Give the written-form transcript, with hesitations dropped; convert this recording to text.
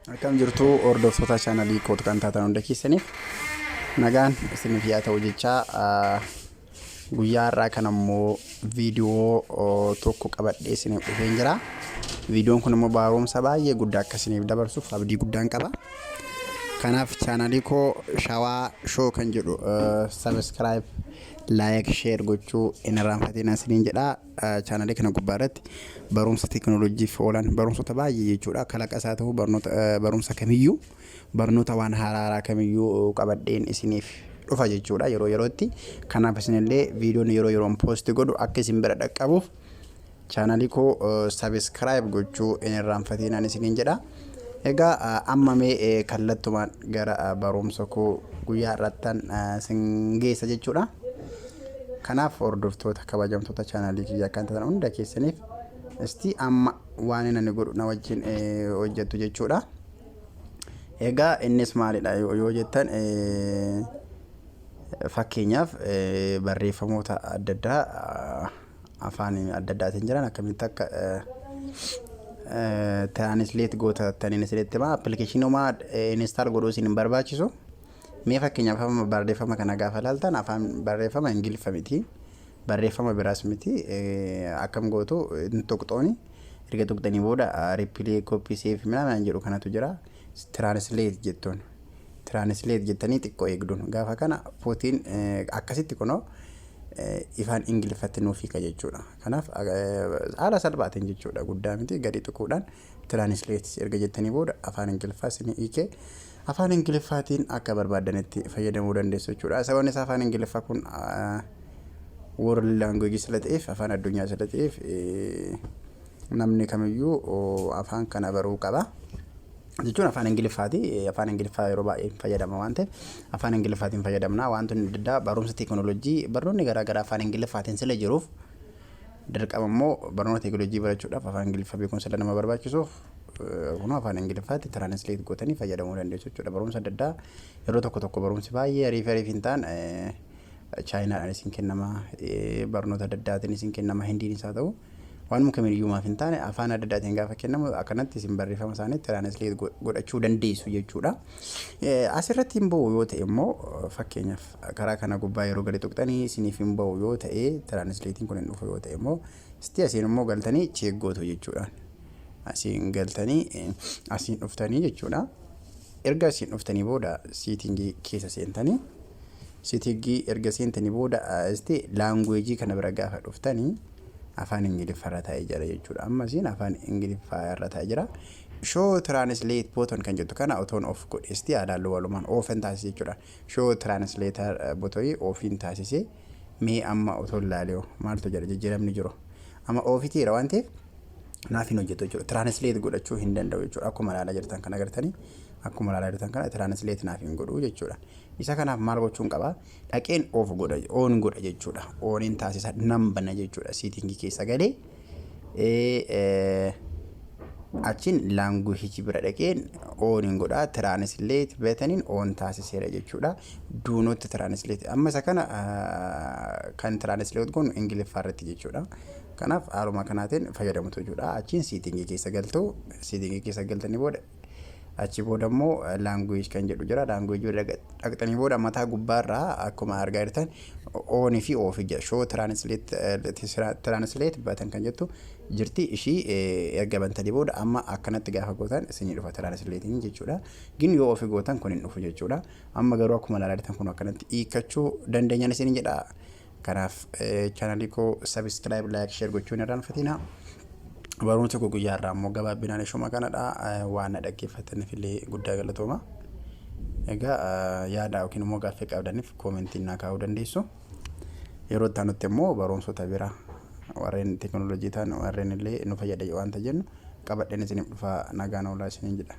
Akkam jirtu, hordoftoota chaanalii kootu kan taatan hunda keessaniif nagaan isiniif yaa ta'u jechaa, guyyaa har'aa kan ammoo viidiyoo tokko qabadhee isiniif dhufeen jira. Viidiyoon kun immoo barumsa baay'ee guddaa akka isiniif dabarsuuf abdii guddaan qaba. Kanaaf chaanalii koo Shawaa Show kan jedhu subscribe, like, share gochuu hin irraanfatinaa isiniin jedha. Chaanalii kana gubbaa irratti barumsa teekinooloojiif oolan, barumsota baay'ee jechuudha. Kalaqa isaa ta'uu, barnoota, barumsa kamiyyuu, barnoota waan haaraa kamiyyuu qabadheen isiniif dhufa jechuudha yeroo yerootti. Kanaaf isinillee viidiyoon yeroo yeroon post godhu akka isin bira dhaqqabuuf chaanalii koo subscribe gochuu hin irraanfatinaan isiniin jedha. Egaa amma mee kallattumaan gara barumsa koo guyyaa irrattan isin geessa jechuudha. Kanaaf hordoftoota kabajamtoota chaanalii kiyyaa kan ta'an hunda keessaniif, isti amma waan inni godhu na wajjin hojjettu jechuudha. Egaa innis maalidha yoo jettan, fakkeenyaaf barreeffamoota adda addaa afaan adda addaatiin jiran akkamitti akka translate gootaniin isinitti hima. Appilikeeshinii install godhuu isin hin barbaachisu. Mee fakkeenyaaf amma barreeffama kana gaafa ilaaltan, afaan barreeffama Ingiliffa miti. Barreeffama biraas miti. Akkam gootu? Hin tuqxooni. Erga tuqxanii booda reply, copy, save minaan jedhu kanatu jira. Translate jettuun. Translate jettanii xiqqoo eegduun. Gaafa kana pootiin akkasitti kunoo ifaan Ingiliffatti nuuf hiika jechuudha. Kanaaf haala salphaatiin jechuudha, guddaa miti, gadi tuquudhaan translate erga jettanii booda afaan Ingiliffaa isin hiikee afaan Ingiliffaatiin akka barbaadanitti fayyadamuu dandeessu jechuudha. Sababni isaa afaan Ingiliffaa kun world language sila ta'eef, afaan addunyaa sila ta'eef, namni kamiyyuu afaan kana baruu qaba. Jechuun afaan Ingiliffaati. Afaan Ingiliffaa yeroo baay'ee fayyadama waan ta'eef afaan Ingiliffaatiin fayyadamna. Wantoonni adda addaa, barumsa teekinooloojii, barnoonni garaa garaa afaan Ingiliffaatiin sila jiruuf, dirqama immoo barnoota teekinooloojii barachuudhaaf afaan Ingiliffaa beekuun sila nama barbaachisuuf, kunoo afaan Ingiliffaatti translate gootanii fayyadamuu dandeessu jechuudha. Barumsa adda addaa yeroo tokko tokko barumsi baay'ee ariif ariif hin taane Chaayinaadhaan isin kennama, barnoota adda addaatiin isin kennama, Hindiinis haa ta'u, waanuma kamiyyuu maaf hin taane afaan adda addaatiin gaafa kennamu akkanatti isin barreeffama isaanii translate godhachuu dandeessu jechuudha. Asirratti hin ba'u yoo ta'e immoo, fakkeenyaaf karaa kana gubbaa yeroo gadi tuqxanii isiniif hin ba'u yoo ta'e, translatein kun hin dhufu yoo ta'e immoo, isti asiin immoo galtanii check gootu jechuudha. Asiin galtanii asiin dhuftanii jechuudha. Erga asiin dhuftanii booda setting keessa seentanii, setting erga seentanii booda isti language kana bira gaafa dhuftanii afaan Ingiliffaarra taa'ee jira jechuudha. Amma isiin afaan Ingiliffaa irra taa'ee jira. Show translate button kan jettu kana otoon off godheesti yaadaallu walumaan offen taasise jechuudha. Show translator button offiin taasise, mee amma otoo ilaalee maaltu jira jijjiiramni jiru? Amma offitiira waan ta'eef naaf hin hojjetu jechuudha. Translate godhachuu hin danda'u jechuudha. Akkuma ilaalaa jirtan kana agartanii, akkuma ilaalaa jirtan kana translate naaf hin godhu jechuudha. Isa kanaaf maal gochuun qaba? Dhaqeen off godha, on godha jechuudha. Oniin taasisa, nan bana jechuudha. Setting keessa galee achiin language bira dhaqeen oniin godha. Translate buttoniin on taasiseera jechuudha. Do not translate amma isa kana kan translate goonu Ingiliffaa irratti jechuudha. Kanaaf haaluma kanaatiin fayyadamutu jechuudha. Achiin setting keessa galtu. Setting keessa galtanii booda, achi booda immoo language kan jedhu jira. Language dhaqxanii booda mataa gubbaarraa akkuma argaa jirtan on fi off jira. Show translate button kan jettu jirti. Ishii erga bantanii booda amma akkanatti gaafa gootan isinii dhufa translatein jechuudha. Gin yoo off gootan kun hin dhufu jechuudha. Amma garuu akkuma ilaalaa jirtan kun akkanatti hiikkachuu dandeenyan isin jedha. Kanaaf chaanalii koo subscribe, like, share gochuun irraanfatina. Barumsa koo guyyaa irraa immoo gabaabinaan ishuma kanadha. Waan na dhaggeeffataniif illee guddaa galatooma. Egaa yaada yookiin immoo gaaffii qabdaniif commentiin naa kaa'uu dandeessu. Yeroo itti aanutti immoo barumsota biraa warreen teekinooloojii ta'an, warreen illee nu fayyada waanta jennu qabadheen isiniif dhufa. Nagaan oolaa isiniin jedha.